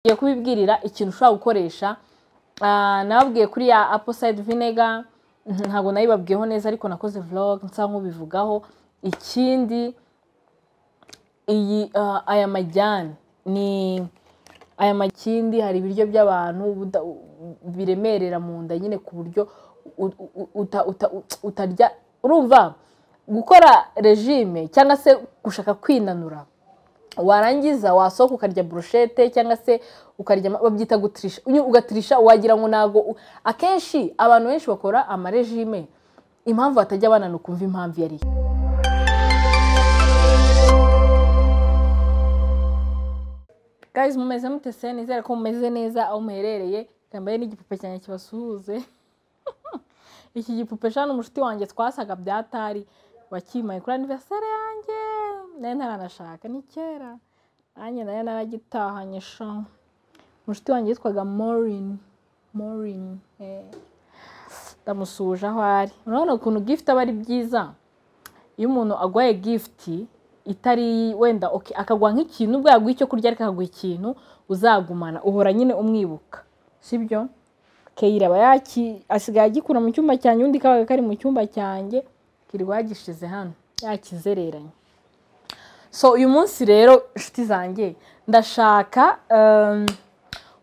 Ngiye kubibwirira ikintu ushobora gukoresha. Nababwiye kuri ya apple cider vinegar, ntabwo nayibabwiyeho neza ariko nakoze vlog nsa nk'ubivugaho. Ikindi iyi aya majyane ni aya makindi, hari ibiryo by'abantu biremerera mu nda nyine ku buryo utarya. Urumva gukora regime cyangwa se gushaka kwinanura, warangiza wasohoka ukarya brochette cyangwa se ukarya, babyita gutirisha, ugatirisha wagira ngo ntago. Akenshi abantu benshi bakora amaregime, impamvu batajya bananuka umva impamvu yari. Guys, mumeze mute se? Nizere ko mumeze neza aho muherereye. Kambaye n'igipupe cyanjye kibasuhuze. Iki gipupe shano umushuti wanjye twasaga byatari wakimaye kuri anniversaire yanjye, nayo ntaranashaka ni kera, nanjye nayo naragitahanye sha. Umushuti wanjye yitwaga Maureen, Maureen, ndamusuhuje aho ari. Urabona ukuntu gift aba ari byiza iyo umuntu agwaye gift itari wenda okay, akagwa nk'ikintu, ubwo yaguha icyo kurya ariko akaguha ikintu uzagumana, uhora nyine umwibuka, sibyo? Keira aba yaki asigaye agikura mu cyumba cyanjye, undi kabaga kari mu cyumba cyanjye kirirwa yagishize hano yakizereranye. So uyu munsi rero inshuti zanjye ndashaka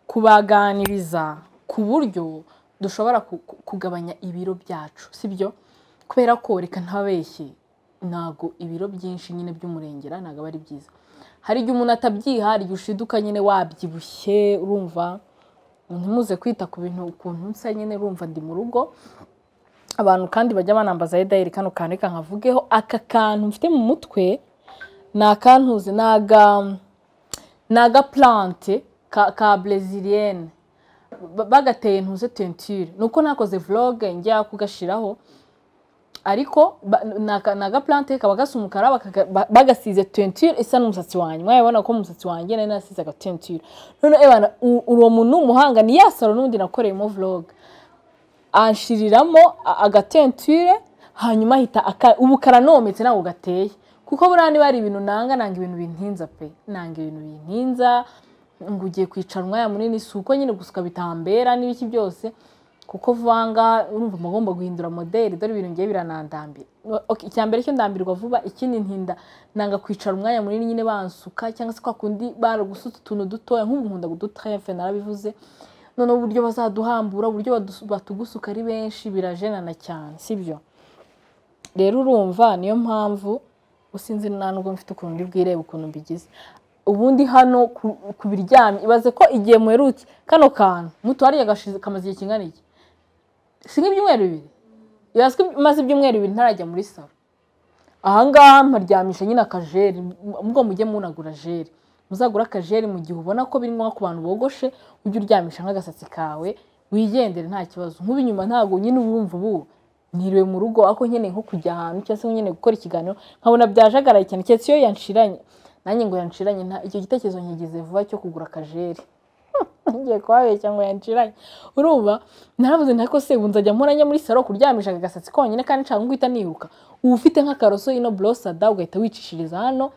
kubaganiriza ku buryo dushobora kugabanya ibiro byacu, sibyo? Kubera ko reka ntabeshye, ntago ibiro byinshi nyine by'umurengera ntago aba ari byiza. Hari igihe umuntu atabyiha, hari igihe ushiduka nyine wabyibushye, urumva ntimuze kwita ku bintu ukuntu nsa nyine, urumva ndi mu rugo. Abantu kandi bajya banambaza Edaheri kano kantu reka nkavugeho, aka kantu mfite mu mutwe ni akantuze, ni aga plante ka brésilienne bagateye ntuze teinture, nuko nakoze vlog njya kugashiraho, ariko ni aga plante kaba gasa umukara, bagasize teinture isa n'umusatsi wanjye. Mwabibona ko umusatsi wanjye nari nasize aga teinture. None ebana uwo muntu w'umuhanga ni ya salon n'undi nakoreyemo vlog, anshiriramo aga teinture, hanyuma ahita ubu karanometse ntabwo gateye, kuko buriya niba ari ibintu nanga, nanga ibintu bintinza pe, nanga ibintu bintinza ngo ugiye kwicara umwanya munini, si uko nyine gusuka bitambera n'ibiki byose, kuko vanga urumva mugomba guhindura modeli, dore ibintu ngiye biranandambira. Okay, icya mbere cyo ndambirwa vuba, ikindi ntinda nanga kwicara umwanya munini nyine bansuka, cyangwa se kwa kundi baragusutsa utuntu dutoya, nk'ubu nkunda gudutrefe narabivuze. None uburyo bazaduhambura, uburyo batugusuka ari benshi birajenana cyane, sibyo? Rero urumva niyo mpamvu usinzi nta nubwo mfite ukuntu ndi bwirebe ukuntu mbigize. Ubundi hano kubiryamye, ibaze ko igihe muherutse kano kantu mutwariye agashize kamaze igihe kingana iki? Si nk'ibyumweru bibiri. Ibaze ko maze ibyumweru bibiri ntarajya muri salo. Aha ngaha mparyamisha nyine akajeri, ubwo mujye munagura jeri. Muzagura akajeri mu gihe ubona ko biri ngombwa ku bantu bogoshe, ujye uryamisha nk'agasatsi kawe wigendere nta kibazo. Nk'ubu inyuma ntago nyine urumva ubu niriwe mu rugo, ako nkeneye nko kujya ahantu cyangwa se nkeneye gukora ikiganiro nkabona byajagaraye cyane, keretse iyo yanshiranye. Nanjye ngo yanshiranye, icyo gitekerezo nkigize vuba cyo kugura akajeri. Ngiye kubabeshya ngo yanshiranye. Urumva naravuze nti ariko se ubu nzajya mpora njya muri salo kuryamisha agasatsi konyine kandi nshaka guhita niruka. Uba ufite nk'akaroso ino brosada ugahita wicishiriza hano,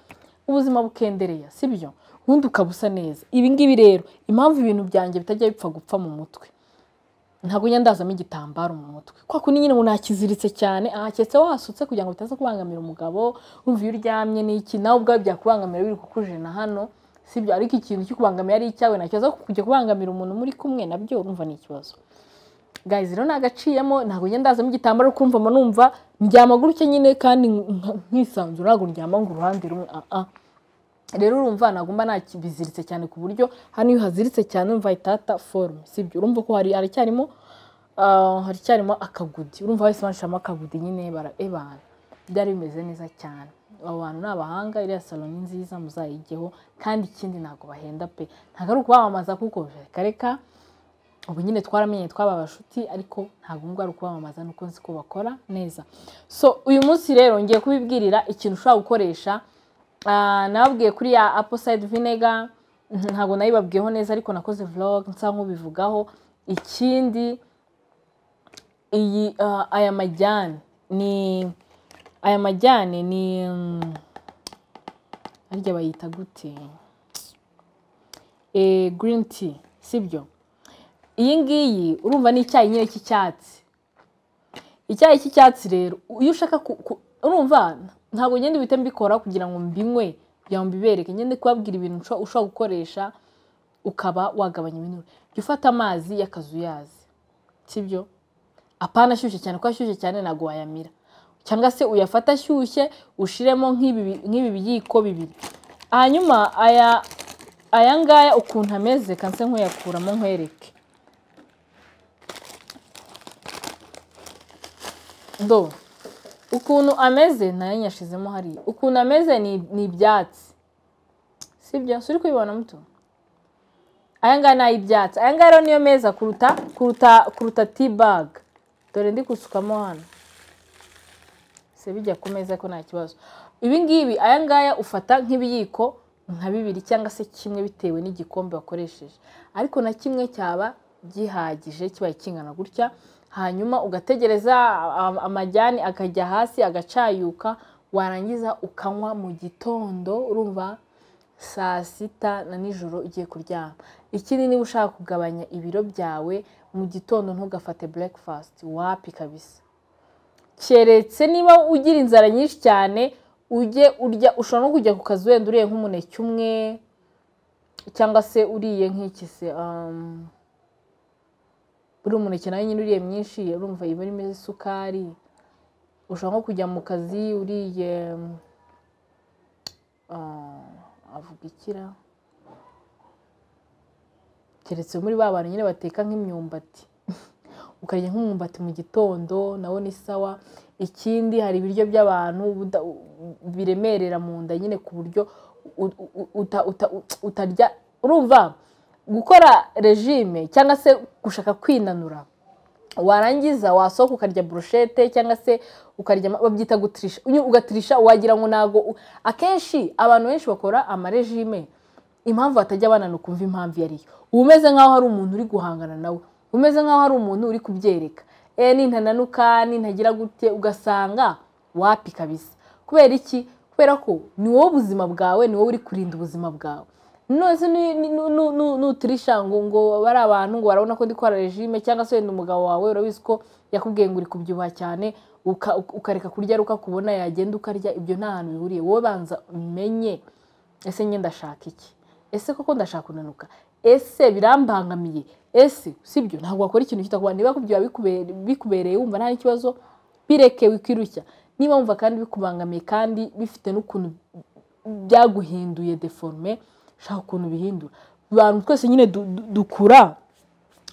ubuzima bukendereya, sibyo? Ubundi ukaba usa neza. Ibi ngibi rero impamvu ibintu byanjye bitajya bipfa gupfa mu mutwe, ntabwo njya ndazamo igitambaro mu mutwe, kwa kundi nyine ngo nakiziritse cyane, keretse wasutse kugira ngo bitaza kubangamira umugabo. Urumva iyo uryamye n'iki nawe ubwawe byakubangamira biri kukujena hano, sibyo? Ariko ikintu cyo kubangamira ari icyawe, nacyo aza kujya kubangamira umuntu muri kumwe nabyo urumva ni ikibazo. Guys, rero nagaciyemo, ntabwo njya ndazamo igitambaro, kumva numva ndyama gutya nyine kandi nkisanzura, ntabwo ndyama ngo uruhande rumwe. Rero urumva ntabwo mba nakibiziritse cyane ku buryo hano iyo haziritse cyane urumva itata forme, sibyo? Urumva ko haracyarimo akagudi, urumva bahise banshiramo akagudi nyine ebana, byari bimeze neza cyane. Abo bantu ni abahanga, iriya salon ni nziza muzayigeho, kandi ikindi ntabwo bahenda pe, ntabwo ari ukubamamaza kuko reka ubu nyine twaramenye twaba abashuti, ariko ntabwo ngo ari ukubamamaza nuko nzi ko bakora neza. So uyu munsi rero ngiye kubibwirira ikintu ushobora gukoresha. Nababwiye kuri ya apple cider vinegar, ntabwo nayibabwiyeho neza ariko nakoze vlog nsa nk'ubivugaho. Ikindi iyi aya majyane ni aya majyane ni arya bayita gute? Green tea, sibyo? Iyi ngiyi urumva ni icyayi nyine cy'icyatsi. Icyayi cy'icyatsi rero iyo ushaka urumva ntabwo ngenda ibite mbikora kugira ngo mbinywe, kugira ngo mbibereke, ngende kubabwira ibintu ushobora gukoresha ukaba wagabanya ibinure. Jya ufata amazi y'akazuyazi, sibyo? Apana ashyushye cyane, kuko ashyushye cyane ntabwo wayamira, cyangwa se uyafata ashyushye ushiremo nk'ibi biyiko bibiri. Hanyuma aya ngaya ukuntu ameze, kanse nkuyakuramo nkwereke. Do ukuntu ameze nayo nyashizemo hariya, ukuntu ameze ni ibyatsi, sibyo? Suri kubibona muto? Aya ngaya ni ay'ibyatsi. Aya ngaya rero niyo meza kuruta tea bag. Dore ndi gusukamo hano, se bijya ku meza ko nta kibazo. Ibi ngibi aya ngaya ufata nk'ibiyiko nka bibiri cyangwa se kimwe bitewe n'igikombe wakoresheje, ariko na kimwe cyaba gihagije kibaye kingana gutya. Hanyuma ugategereza amajyani akajya hasi agacayuka, warangiza ukanywa mu gitondo, urumva saa sita na nijoro ugiye kuryama. Ikindi niba ushaka kugabanya ibiro byawe mu gitondo ntugafate breakfast, wapi kabisa. Keretse niba ugira inzara nyinshi cyane ujye urya, ushobora no kujya ku kazi wenda uriye nk'umuneke umwe, cyangwa se uriye nk'iki se, uri umuneke nawe nyine uriye mwinshi urumva iba irimo isukari. Ushobora nko kujya mu kazi uriye avuga ikira, keretse muri ba bantu nyine bateka nk'imyumbati, ukarya nk'umwumbati mu gitondo nawo ni sawa. Ikindi hari ibiryo by'abantu biremerera mu nda nyine ku buryo utarya. Urumva gukora regime cyangwa se gushaka kwinanura, warangiza wasohoka ukarya brochette cyangwa se ukarya, babyita gutirisha, ugatirisha wagira ngo nago. Akenshi abantu benshi bakora amaregime, impamvu batajya bananuka umva impamvu yariyo, uba umeze nkaho hari umuntu uri guhangana nawe, umeze nkaho hari umuntu uri kubyereka, nintananuka nintagira gute, ugasanga wapi kabisa. Kubera iki? Kubera ko ni wowe ubuzima bwawe, ni wowe uri kurinda ubuzima bwawe. None nutirisha ngo bari abantu ngo barabona ko ndi gukora regime, cyangwa se wenda umugabo wawe urabizi ko yakubwiye ngo uri kubyibuha cyane, ukareka kurya ari uko akubona yagenda ukarya, ibyo nta hantu bihuriye. Wowe banza umenye, ese njye ndashaka iki? Ese koko ndashaka kunanuka? Ese birambangamiye? Ese sibyo? Ntabwo wakora ikintu kitakuba. Niba kubyibuha bikubereye wumva nta kibazo, bireke wikirushya. Niba wumva kandi bikubangamiye kandi bifite n'ukuntu byaguhinduye deforme, shaka ukuntu bihindura. Abantu twese nyine dukura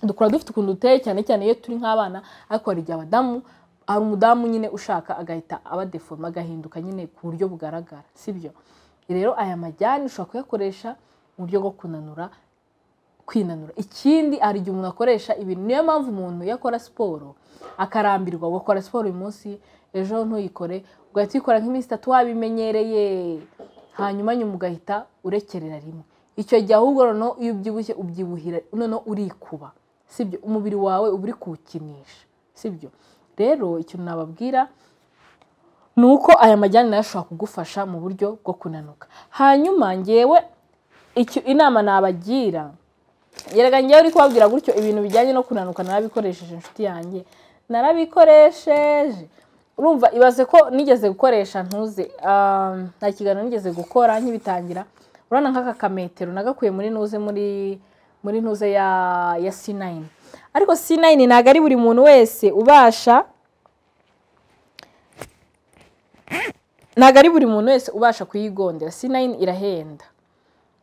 dufite ukuntu duteye, cyane cyane iyo turi nk'abana. Ariko hari igihe abadamu, hari umudamu nyine ushaka agahita aba deforme, agahinduka nyine ku buryo bugaragara, sibyo? Rero aya majyani ushobora kuyakoresha mu buryo bwo kunanura, kwinanura. Ikindi hari igihe umuntu akoresha ibintu, niyo mpamvu umuntu iyo akora siporo akarambirwa, ugakora siporo uyu munsi ejo ntuyikore, ugahita uyikora nk'iminsi itatu wabimenyereye, hanyuma nyuma ugahita urekerera rimwe. Icyo gihe ahubwo noneho iyo ubyibushye ubyibuhira, noneho urikuba, sibyo? Umubiri wawe uba uri kuwukinisha, sibyo? Rero ikintu nababwira ni uko aya majyani nayo ashobora kugufasha mu buryo bwo kunanuka. Hanyuma ngewe inama nabagira, yerega ngewe uri kubabwira gutyo ibintu bijyanye no kunanuka narabikoresheje inshuti yanjye, narabikoresheje. Urumva ibaze ko nigeze gukoresha ntuze, nta kiganiro nigeze gukora nkibitangira. Urabona nk'aka kametero nagakuye muri ntuze, muri ntuze ya C9. Ariko C9 ntabwo ari buri muntu wese ubasha, ntabwo ari buri muntu wese ubasha kuyigondera. C9 irahenda,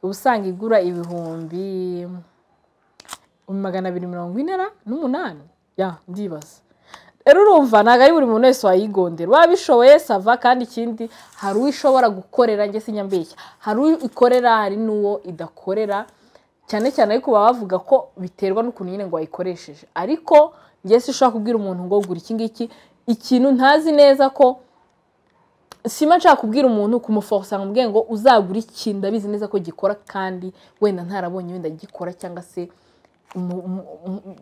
uba usanga igura 248,000 ya ndibaza. Rero urumva ntabwo ari buri muntu wese wayigondera, wabishoboye sava. Kandi ikindi hari uwo ishobora gukorera, njye sinyambeshya, hari uwo ikorera hari n'uwo idakorera, cyane cyane ariko baba bavuga ko biterwa n'ukuntu nyine ngo wayikoresheje. Ariko njye sinshobora kubwira umuntu ngo gura iki ngiki, ikintu ntazi neza ko sima nshaka kubwira umuntu kumuforsa ngo mbwiye ngo uzagura iki, ndabizi neza ko gikora kandi wenda ntarabonye wenda gikora cyangwa se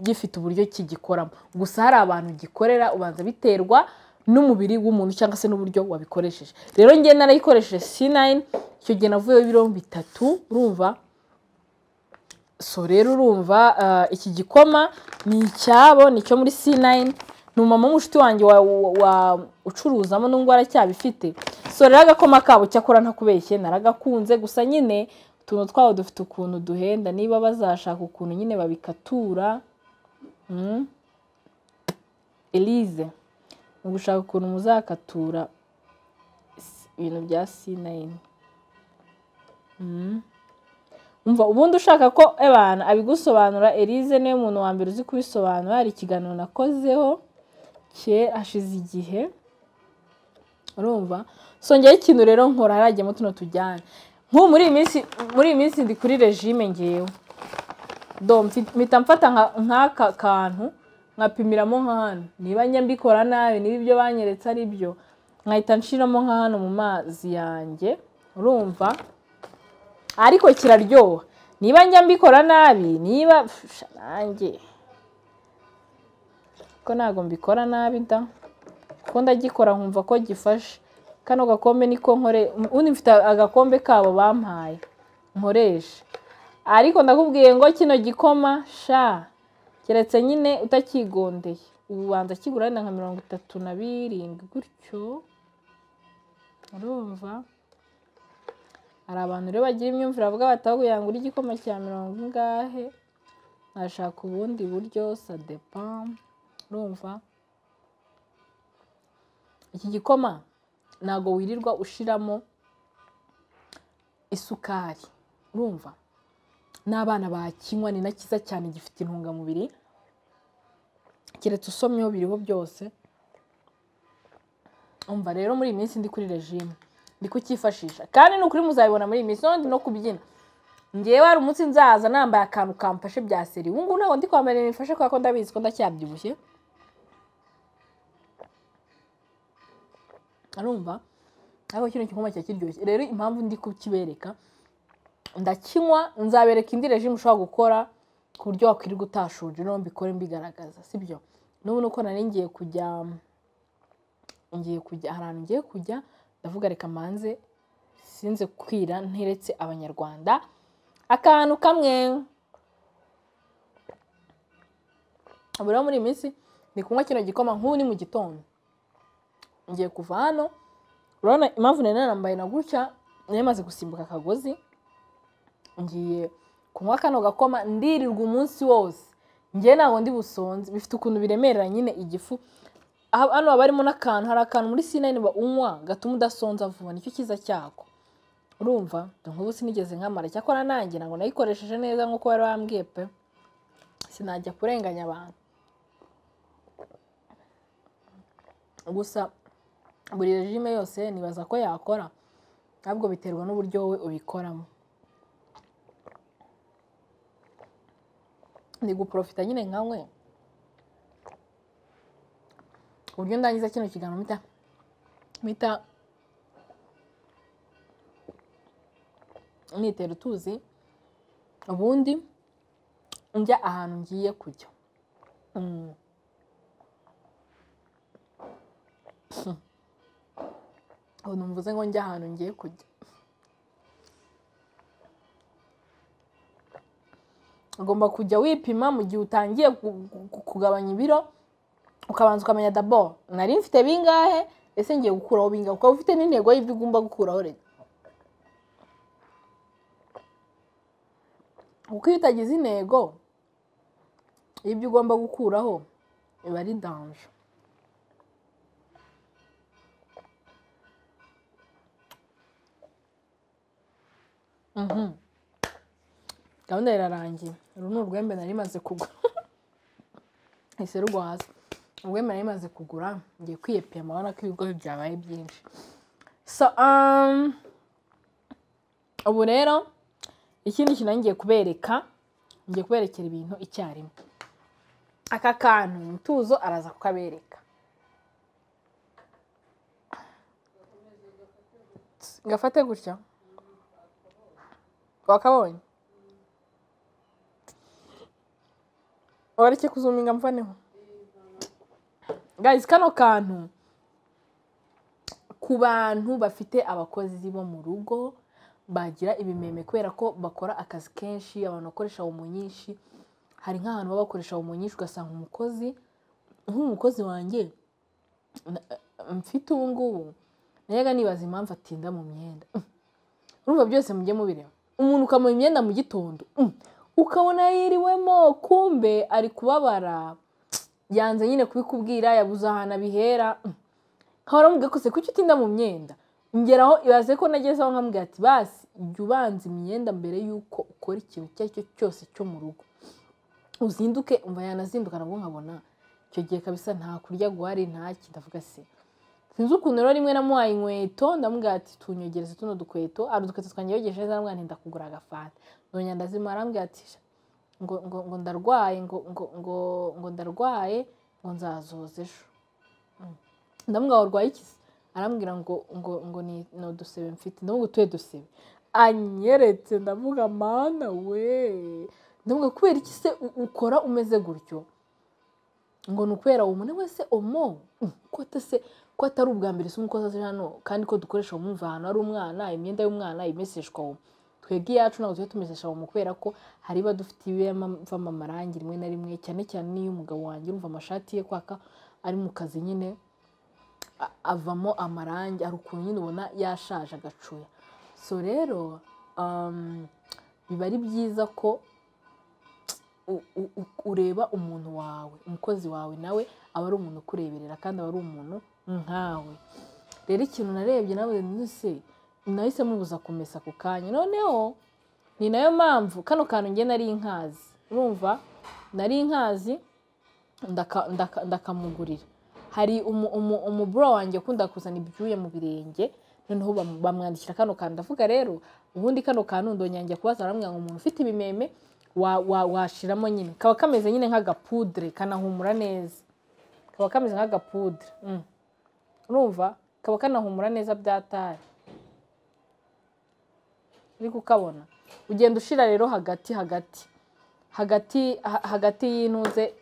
gifite uburyo kigikoramo. Gusa hari abantu gikorera, ubanza biterwa n'umubiri w'umuntu cyangwa se n'uburyo wabikoresheje. Rero njye narayikoresheje C9, icyo gihe navuyeho ibiro 3, urumva So rero urumva iki gikoma ni icyabo, ni cyo muri C9, ni umama w'umushuti wanjye wa ucuruzamo n'ubwo aracyabifite. So rero agakoma kabo cyakora ntakubeshye naragakunze, gusa nyine utuntu twabo dufite ukuntu duhenda, niba bazashaka ukuntu nyine babikatura. Elise mu gushaka ukuntu muzakatura ibintu bya C9. Umva ubundi ushaka ko ebana abigusobanura, Elise niwe muntu wa mbere uzi kubisobanura. Hari ikiganiro nakozeho cye hashize igihe, urumva. So ngewe ikintu rero nkora harajyemo tuno tujyane. Nk'ubu muri iyi minsi ndi kuri regime ngewe. Do mpita mfata nk'aka kantu nkapimiramo nka hano, niba njya mbikora nabi, niba ibyo banyeretse ari byo, nkahita nshiramo nka hano mu mazi yanjye, urumva. Ariko kiraryoha, niba njya mbikora nabi, niba nanjye ko ntago mbikora nabi da, kuko ndagikora nkumva ko gifashe. Kano gakombe niko nkore, ubundi mfite agakombe kabo bampaye nkoresha, ariko ndakubwiye ngo kino gikoma sha keretse nyine utakigondeye. Ubu banza kigura wenda nka 37 gutyo, urumva. Hari abantu rero bagira imyumvire bavuga bati aho kugira ngo urye igikoma cya mirongo ingahe nashaka ubundi buryo, ça dépend, urumva. Iki gikoma ntago wirirwa ushiramo isukari, urumva. N'abana bakinywa, ni na cyiza cyane, gifite intungamubiri, keretse usomyeho biriho byose. Umva rero muri iyi minsi ndi kuri regime, ndi kucyifashisha, kandi ni ukuri muzabibona muri iyi minsi. Ndi no kubyina ngewe, hari umunsi nzaza nambaye akantu kamfashe bya seri. Ubu ngubu ntabwo ndi kwambara ibintu bimfashe kubera ko ndabizi ko ndacyabyibushye, arumva. Ariko kino gikoma kiba kiryoshye. Rero impamvu ndi kukibereka, ndakinywa, nzabereka indi regime ushobora gukora ku buryo wakwirirwa utashonje, no mbikore mbigaragaza, sibyo? N'ubu nuko nari ngiye kujya ahantu ngiye kujya, ndavuga reka manze sinze kwira nteretse abanyarwanda akantu kamwe. Ubu rero muri iyi minsi ndi kunywa kino gikoma nk'ubu ni mu gitondo, ngiye kuva hano. Urabona impamvu nari narambaye na gutya, nari maze gusimbuka akagozi, ngiye kunywa kano gakoma ndirirwa umunsi wose. Ngiye ntabwo ndi busonze, bifite ukuntu biremerera nyine igifu. Hano haba harimo n'akantu, hari akantu muri C9 unywa gatuma udasonza vuba, nicyo cyiza cyako, urumva. Nk'ubu sinigeze nkamara, cyakora nanjye ntabwo nayikoresheje neza nk'uko bari bambwiye pe, sinajya kurenganya abantu. Gusa buri regime yose nibaza ko yakora, ntabwo biterwa n'uburyo wowe ubikoramo. Ndi guprofita nyine nkawe uburyo ndangiza kino kiganiro mpita nitera utuzi, ubundi njya ahantu ngiye kujya. Ubu numvuze ngo njya ahantu ngiye kujya. Ugomba kujya wipima mu gihe utangiye kugabanya ibiro, ukabanza ukamenya d'abord nari mfite bingahe, ese ngiye gukuraho bingahe, ukaba ufite n'intego y'ibyo ugomba gukuraho rero. Kuko iyo utagize intego y'ibyo ugomba gukuraho biba ari danger. Gahunda irarangiye. Uru ni urwembe nari maze kugura. Ese rugwa hasi. Urwembe nari maze kugura, ngiye kwiyepima mabona ko ibigobe byabaye byinshi. So ubu rero ikindi kintu ngiye kubereka, ngiye kuberekera ibintu icyarimwe. Aka kantu Mutuzo araza kukabereka. Gafate gutya. Wakabonye? Wareke kuzuminga mvaneho. Guys, kano kantu ku bantu bafite abakozi bo mu rugo, bagira ibimeme kubera ko bakora akazi kenshi, abantu bakoresha omo nyinshi. Hari nk'ahantu baba bakoresha omo nyinshi, ugasanga umukozi, nk'umukozi wanjye mfite ubu ngubu, najyaga nibaza impamvu atinda mu myenda. Urumva byose mujye mubireba, umuntu ukamuha imyenda mu gitondo ukabona yiriwemo, kumbe ari kubabara, yanze nyine kubikubwira, yabuze ahantu abihera. Nkahora mubwira ko se kuki utinda mu myenda? Ngeraho ibaze ko nagezeho nkamubwira ati basi jya ubanza imyenda mbere y'uko ukora ikintu icyo ari cyo cyose cyo mu rugo, uzinduke. Umva yanazinduka nabwo nkabona icyo gihe kabisa nta kurya guhari, ntaki. Ndavuga se sinzi ukuntu rero rimwe namuhaye inkweto, ndamubwira ati tunyogereze tuno dukweto, hari udukweto twanjye yogeje neza, ndamubwira nti ndakugura agafanta, ndongera ndazimara, arambwira ati ngo ngo ngo ndarwaye, ngo ngo ngo ngo ndarwaye, ngo nzazoza ejo. Ndamubwira warwaye iki se? Arambwira ngo ngo ngo ni udusebe mfite. Ndamubwira utuhe dusebe? Anyeretse, ndavuga mana we, ndavuga kubera iki se ukora umeze gutyo? Ngo ni ukubera uwo wese omo ko atase ko atari ubwa mbere se umukozi aje hano, kandi ko dukoresha umumva ahantu ari umwana, imyenda y'umwana imeseshwa omo. Twebwe iyacu ntabwo tujya tumesesha omo kubera ko hari iba dufite ibivamo amarangi rimwe na rimwe, cyane cyane n'iyo umugabo wanjye urumva amashati ye kwaka ari mu kazi nyine avamo amarangi, hari ukuntu nyine ubona yashaje agacuya. So rero biba ari byiza ko ureba umuntu wawe, umukozi wawe nawe aba ari umuntu ukureberera kandi aba ari umuntu nkawe. Rero ikintu narebye nawe nse nahise mubuza kumesa ku kanya. Noneho ni nayo mpamvu kano kantu nge nari inkazi, urumva nari inkazi ndakamugurira. Hari umuburo wanjye ukunda kuzana ibyuya mu birenge, noneho bamwandikira kano kantu. Ndavuga rero ubundi kano kantu ndonyangiye kubaza, baramubwira ngo umuntu ufite ibimeme washiramo nyine, kaba kameze nyine nk'agapudre, kanahumura neza, kaba kameze nk'agapudre. Urumva kaba kanahumura neza byatari uri kukabona. Ugenda ushira rero hagati hagati hagati hagati y'intuze,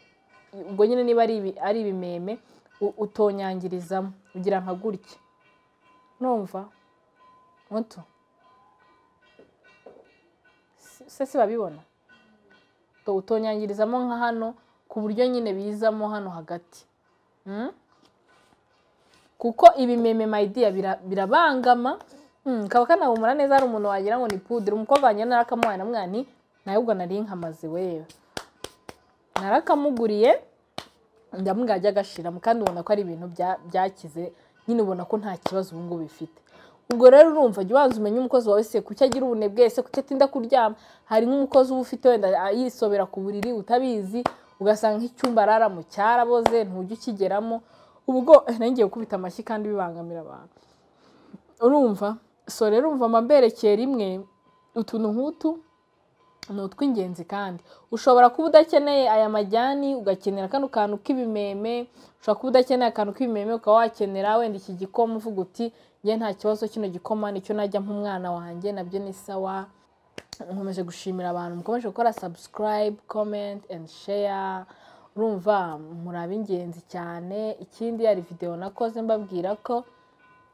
ubwo nyine niba ari ibimeme utonyangirizamo ugira nka gutya. Numva muto se si babibona, utonyangirizamo nka hano ku buryo nyine bizamo hano hagati. Kuko ibimeme my dear birabangama, kaba kanahumura neza. Hari umuntu wagira ngo ni pudre, umukobwa wanjye narakamuhaye namubwira nti nawe ubwo nari nkamaze wewe, narakamuguriye ndamubwira ajya agashiramo, kandi ubona ko ari ibintu byakize nyine, ubona ko nta kibazo ubu ngubu bifite. Ubwo rero urumva jya ubanza umenye umukozi wawe se kuki agira ubunebwe, se kuki atinda kuryama. Hari nk'umukozi uba ufite wenda yisobera ku buriri utabizi, ugasanga nk'icyumba araramo cyaraboze ntujya ukigeramo, ubwo ngiye gukubita amashyi kandi bibangamira abantu. Urumva so rero urumva mba rimwe utuntu nk'utu ni utw'ingenzi, kandi ushobora kuba udakeneye aya majyani ugakenera kano kantu k'ibimeme, ushobora kuba udakeneye akantu k'ibimeme ukaba wakenera wenda iki gikoma, uvuga uti njye nta kibazo kino gikoma nicyo najya nk'umwana wanjye nabyo ni sawa. Nkomeje gushimira abantu mukomeje gukora subscribe, comment and share, urumva muri ab'ingenzi cyane. Ikindi hari video nakoze mbabwira ko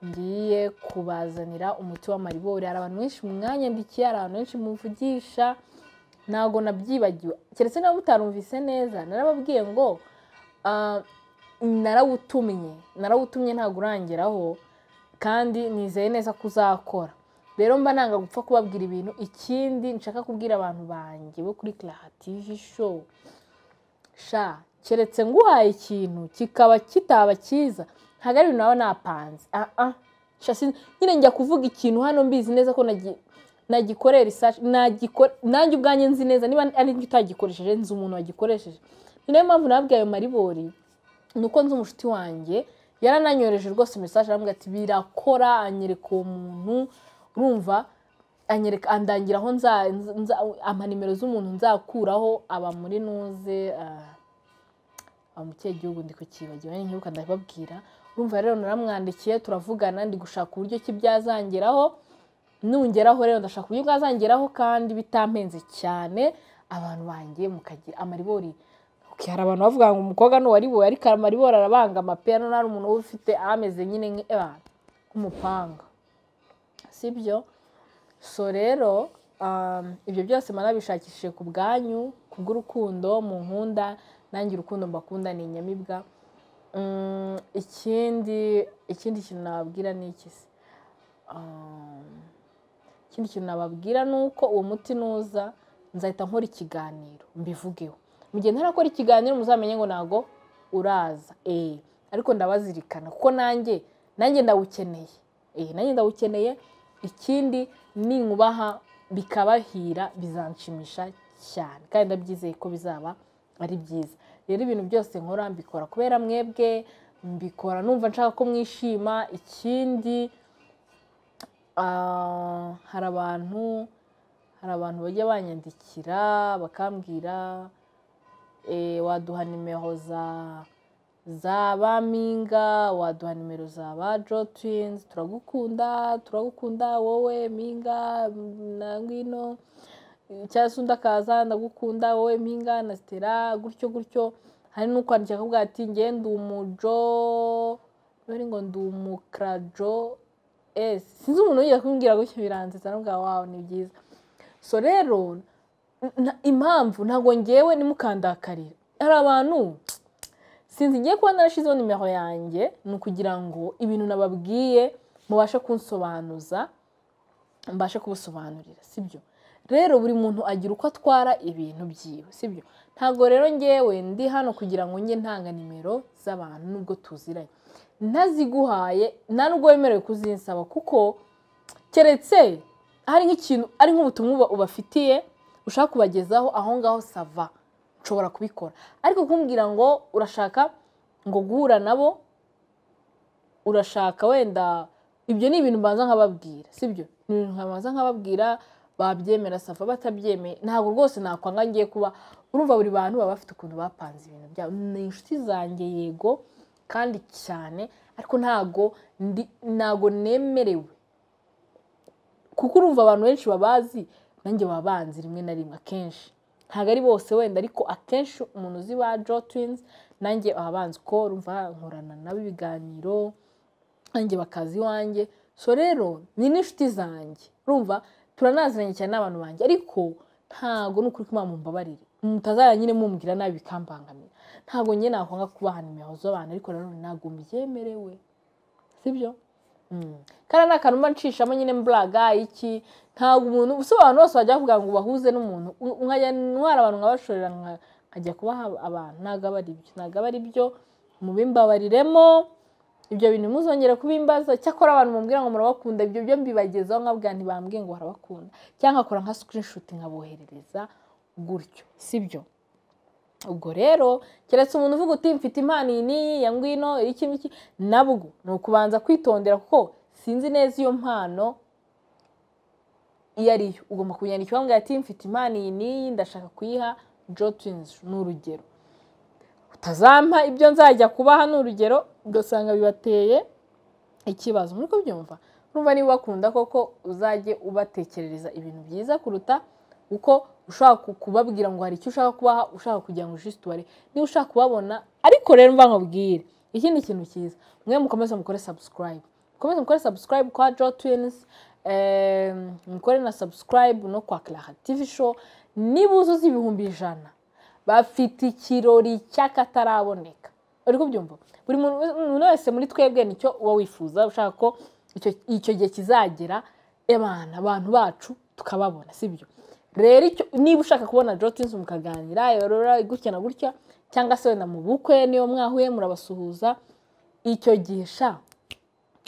ngiye kubazanira umuti w'amaribori. Hari abantu benshi mwanyandikiye, hari abantu benshi mumvugisha, ntago nabyibagiwe, keretse niba mutarumvise neza. Narababwiye ngo narawutumye ntago urangeraho, kandi nizeye neza ko uzakora. Rero mba nanga gupfa kubabwira ibintu. Ikindi nshaka kubwira abantu banjye bo kuri Clara TV show, sha keretse nguhaye ikintu kikaba kitaba cyiza, ntago ari ibintu naba napanze. Nyine njya kuvuga ikintu hano mbizi neza ko nagikorera research, nanjye ubwanjye nzi neza niba ari njye utagikoresheje, nzi umuntu wagikoresheje. Ni nayo mpamvu nababwiye ayo maribori, nuko nzi umushuti wanjye yarananyoreje rwose message, arambwira ati birakora, anyereka uwo muntu, urumva anyereka, andangira aho ampa nimero z'umuntu nzakuraho, aba muri nuze aba mu kihe gihugu ndi kukibagiwe, nkibuka ndababwira. Urumva rero naramwandikiye turavugana, ndi gushaka uburyo ki byazangeraho, nungeraho rero ndashaka uburyo bwazangeraho kandi bitampenze cyane, abantu banjye mukagira amaribori. Hari abantu bavuga ngo umukobwa ni uwariboye, ariko amaribori arabangama pe. Hano hari umuntu uba ufite ameze nyine nk'umupanga, sibyo? So rero ibyo byose manabishakishije ku bwanyu, ku bw'urukundo mu nkunda, nanjye urukundo mbakunda ni inyamibwa. Ikindi kintu nababwira ni iki se? Ikindi kintu nababwira ni uko uwo muti nuza nzahita nkora ikiganiro mbivugeho. Mu gihe ntarakora ikiganiro muzamenye ngo ntago uraza, ariko ndabazirikana kuko nanjye ndawukeneye, nanjye ndawukeneye. Ikindi ninkubaha bikabahira bizanshimisha cyane, kandi ndabyizeye ko bizaba ari byiza. Rero ibintu byose nkora mbikora kubera mwebwe, mbikora numva nshaka ko mwishima. Ikindi hari abantu bajya banyandikira bakambwira waduha nimero za ba Mpinga, waduha nimero za ba Jo Twins, turagukunda turagukunda wowe Mpinga na ngwino, cyangwa se undi akaza ndagukunda wowe Mpinga na Stella, gutyo gutyo. Hari n'ukwandikira akavuga ati nge ndi umujo, ngo ndi umukrajo, sinzi umuntu wigeze kumbwira gutyo, biransetsa ndavuga wawu ni byiza. So rero impamvu ntabwo ngewe nimukandakarira, hari abantu sinzi ngiye kuba narashizeho nimero yanjye ni ukugira ngo ibintu nababwiye mubashe kunsobanuza, mbashe kubusobanurira, sibyo? Rero buri muntu agira uko atwara ibintu byiwe, sibyo? Ntabwo rero ngewe ndi hano kugira ngo njye ntanga nimero z'abantu nubwo tuziranye, ntaziguhaye nta nubwo wemerewe kuzinsaba, kuko keretse hari nk'ikintu ari nk'ubutumwa ubafitiye ushaka kubagezaho, aho ngaho sava nshobora kubikora. Ariko kumbwira ngo urashaka ngo guhura nabo, urashaka wenda, ibyo ni ibintu mbanza nkababwira, sibyo? Ni ibintu mbanza nkababwira, babyemera sava, batabyemeye ntabwo rwose nakwanga ngiye kuba. Urumva buri bantu baba bafite ukuntu bapanze ibintu byabo. Ni inshuti zanjye yego kandi cyane, ariko ntago nemerewe, kuko urumva abantu benshi babazi nanjye babanzi rimwe na rimwe, akenshi ntabwo ari bose wenda, ariko akenshi umuntu uzi ba Jo Twins nanjye ababanzi, ko urumva nkorana nabo ibiganiro, nanjye bakazi iwanjye. So rero ni n'inshuti zanjye, urumva turanaziranye cyane n'abantu banjye, ariko ntago ni ukuri ko mumbabarire mutazajya nyine mumbwira nabi bikambangamira. Ntago njye nakwanga kubaha nimero z'abantu, ariko nanone ntago mbyemerewe, sibyo? Kariya ni akantu mba ncishamo nyine mburaga iki, ntabwo umuntu usobanura bose bajya kuvuga ngo bahuze n'umuntu, nkajya ntwara abantu nkabashorera nkajya kubaha abantu, ntabwo aba ari byo, ntabwo aba ari byo. Mubimbabariremo ibyo bintu muzongere kubimbaza. Cyakora abantu mumbwira ngo murabakunda, ibyo byo mbibagezaho nkabwira ntibambwiye ngo barabakunda, cyangwa nkakora nka screenshot nkaboherereza gutyo, sibyo? Ubwo rero keretse umuntu uvuga uti mfite impano iyi n'iyi ya ngwino iki n'iki, nabwo ni ukubanza kwitondera kuko sinzi neza iyo mpano iyo ariyo. Ugomba kunyandikira wambwira ati mfite impano iyi n'iyi ndashaka kuyiha Jo Twins, ni urugero. Utazampa ibyo nzajya kubaha, ni urugero, ugasanga bibateye ikibazo. Muri kubyumva, urumva niba ubakunda koko uzajye ubatekerereza ibintu byiza kuruta uko ushaka kubabwira ngo hari icyo ushaka kubaha, ushaka kugira ngo juste ubare niba ushaka kubabona. Ariko rero mva nkubwire ikindi kintu cyiza, mwe mukomeze mukore subscribe, mukomeze mukore subscribe kwa Jo Twins, mukore na subscribe no kwa Clara TV Show. Niba uzuza 100,000 bafite ikirori cy'akataraboneka, uri kubyumva? Buri muntu wese muri twebwe nicyo uba wifuza, ushaka ko icyo gihe kizagera abantu bacu tukababona, sibyo? Rero niba ushaka kubona Jo Twins mukaganira gutya na gutya, cyangwa se wenda mu bukwe niyo mwahuye murabasuhuza, icyo gihe sha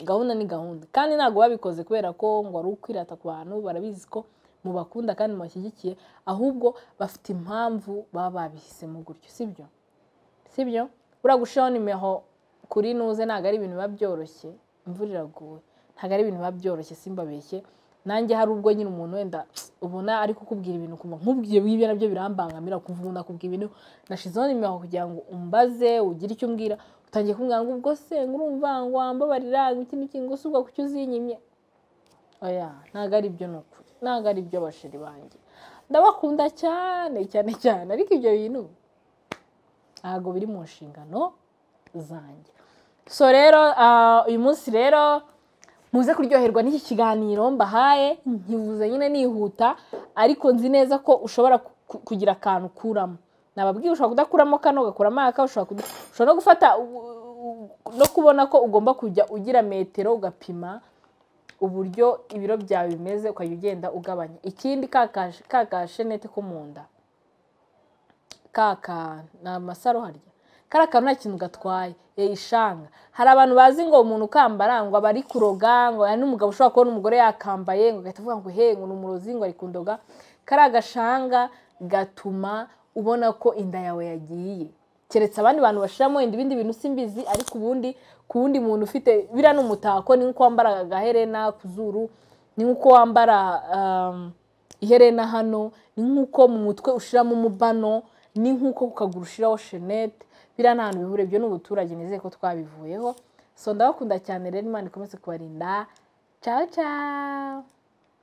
gahunda ni gahunda. Kandi ntabwo babikoze kubera ko ngo ari ukwirata ku bantu, barabizi ko mubakunda kandi mubashyigikiye, ahubwo bafite impamvu baba babihisemo gutyo, sibyo? Sibyo? Buriya gushiraho nimero kuri nuze ntabwo ari ibintu biba byoroshye, imvura iraguye, ntabwo ari ibintu biba byoroshye, simbabeshye. Nanjye hari ubwo nyine umuntu wenda ubona ari kukubwira ibintu kumva nkubwiye ibyo nabyo birambangamira, kumva umuntu akubwira ibintu nashizeho nimero kugira ngo umbaze ugire icyo umbwira, utangiye kumbwira ngo ubwo se ngurumva ngo wambabarira ngo iki n'iki, ngo se ubwo kuki uzinyimye. Oya, ntabwo ari byo, ni ukuri ntabwo ari byo basheri banjye, ndabakunda cyane cyane cyane, ariko ibyo bintu ntabwo biri mu nshingano zanjye. So rero uyu munsi rero Muze kuryoherwa n'iki kiganiro mbahaye, nkivuze nyine nihuta, ariko nzi neza ko ushobora kugira akantu ukuramo. Nababwiye ushobora kudakuramo kano ugakuramo aka, ushobora no gufata no kubona ko ugomba kujya ugira metero ugapima uburyo ibiro byawe bimeze, ukajya ugenda ugabanya. Ikindi ka gashenete ko mu nda, kaka ni amasaro harya, kariya kantu nta kintu gatwaye, ishanga. Hari abantu bazi ngo umuntu ukambara ngo aba ari kuroga, ngo hari n'umugabo ushobora kubona umugore yakambaye ngo agahita avuga ngo he, ngo ni umurozi, ngo ari kundoga. Kariya gashanga gatuma ubona ko inda yawe yagiye, keretse abandi bantu bashiramo ibindi bintu simbizi, ariko ubundi ku wundi muntu ufite biriya ni umutako, ni nk'uko wambara agaherena ku zuru, ni nk'uko wambara iherena hano, ni nk'uko mu mutwe ushiramo umubano, ni nk'uko ku kaguru ushiraho shenete. Biriya nta hantu bihuriye, ibyo ni ubuturage, nizeye ko twabivuyeho. So ndabakunda cyane rero, Imana ikomeze kubarinda. Ciao ciao.